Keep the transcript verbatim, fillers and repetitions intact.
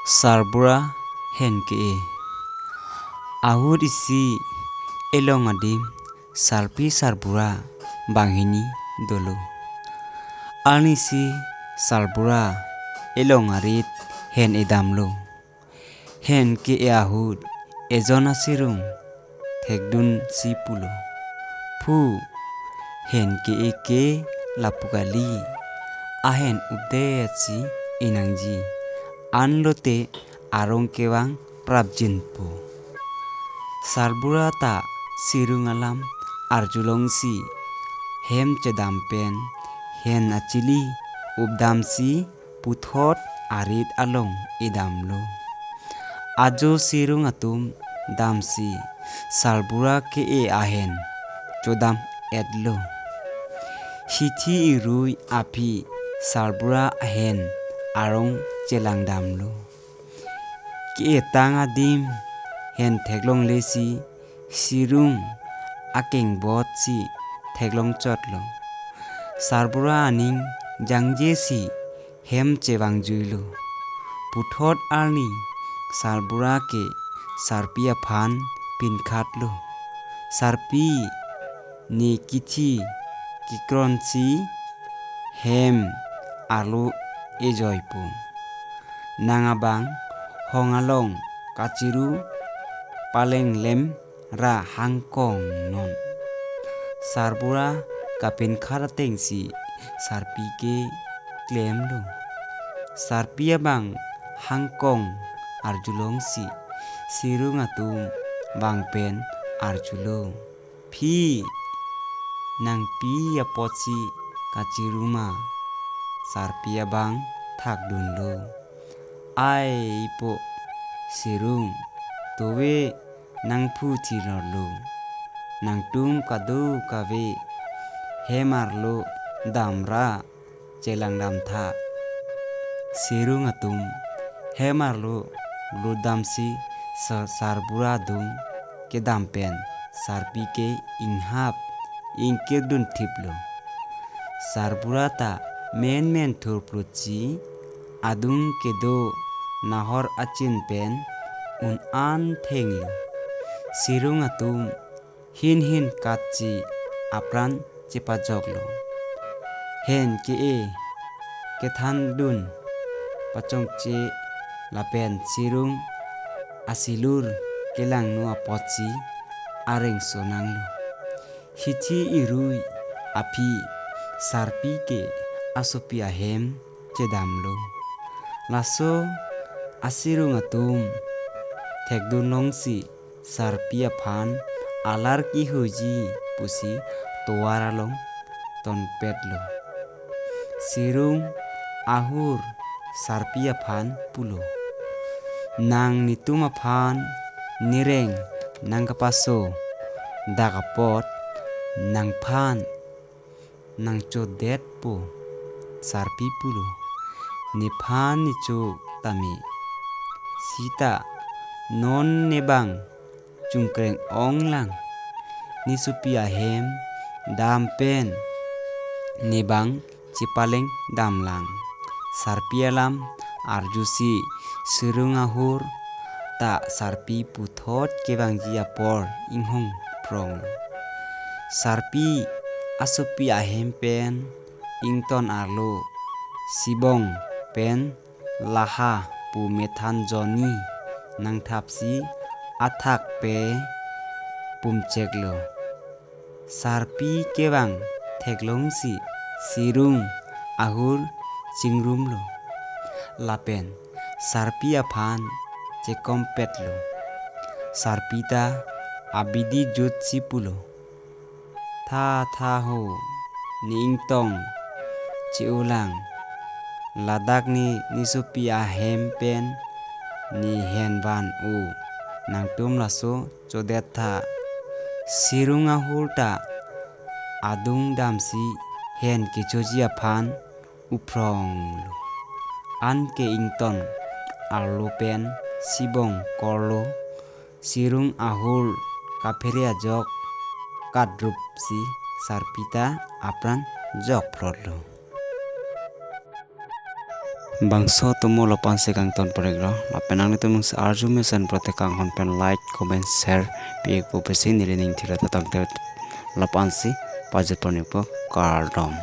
Sarbura hen ke-e. Ahut isi elong adim sarpi sarbura banghini dolo. Arnisi sarbura elong arit hen edamlo. Hen ke-e ahut ejon asirung thekdunsi pulo, "Phu, hen ke-e ke lapu kali, ahen updetsi inangji, anlote arong kevang prapjinpo." Sarbura ta sirung alam arjulongsi hem chedam pen hen achili updamsi puthot arit along edamlo. Ajo sirung atum damsi sarbura ke-e ahen chodam-etlo. Hithi irui aphi sarbura ahen arong chelangdamlo. Ke-etang adim hen theklonglesi sirung akengbotsi theklongchotlo. Sarbura aning jangjesi hem chevangjuilo. Puthot arni sarbura ke sarpi aphan pinkhatlo, "Sarpi, ne kithi kekronsi hem arlo ejoipo. Nang abang hong along kachiru palenglem ra hangkong non." Sarbura kapinkhat atengsi sarpi ke klemlo. Sarpi abang hangkong arjulongsi sirung atum bang pen arjulo, "Phi, nang pi apotsi kachiru ma?" Sarpi abang thakdunlo, "Ai ipo sirung, tove nangphu thilorlo. Nangtum kadokave hem arlo damra chelangdamtha." Sirung atum hem arlo lutdamsi sa-, sarbura adung kedam pen sarpi ke inghap ingkirdunthiplo. Sarbura ta menmen thurplutsi adung kedo nahor achin pen un-an thenglo. Sirung atum hin hin katsi apran chepajoklo. Hen ke-e kethandun pachongche lapen sirung asilur kelangno apotsi arengso nanglo. Hithi irui aphi sarpi ke asopi ahem chedamlo. Laso asirung atum thekdunlongsi sarpi aphan alar kihuji pusi tovar along tonpetlo. Sirung ahur sarpi aphan pulo, "Nang netum aphan nereng nangkapaso dak apot nangphan nangchodetpo." Sarpi pulo, "Nephan necho tame, sita non nebang chungkreng-onglang, nesopi ahem dam pen nebang chepalengdamlang." Sarpi alam arjusi sirung ahur ta sarpi puthot kevangji apor inghong prong. Sarpi asopi ahem pen ington arlo sibong pen laha pu methan jonni nangthapsi athak pe pumcheklo. Sarpi kevang theklongsi sirung ahur chingrumlo. Lapen sarpi aphan chekompetlo. Sarpi ta abidi jutsi pulo, "Tha tha ho, ne ingtong che-olang. Ladak ne nesopi ahem pen ne hen van-o. Nangtum laso chodet tha." Sirung ahur ta adung damsi hen kechoji aphan uphronglo. Anke ington arlo pen sibong korlo. Sirung ahur kaphere ajok katrupsi sarpi ta apran jokphlotlo. Bangso atomo lapu-ansi kangton pon-iklo, lapen nanglitum jongsi arju mesen pulote kanghon pen like, comment, share pi-ikpo pusi neli ning thilo. Tangte lapu-ansi pajut pon-ikpo, kardom.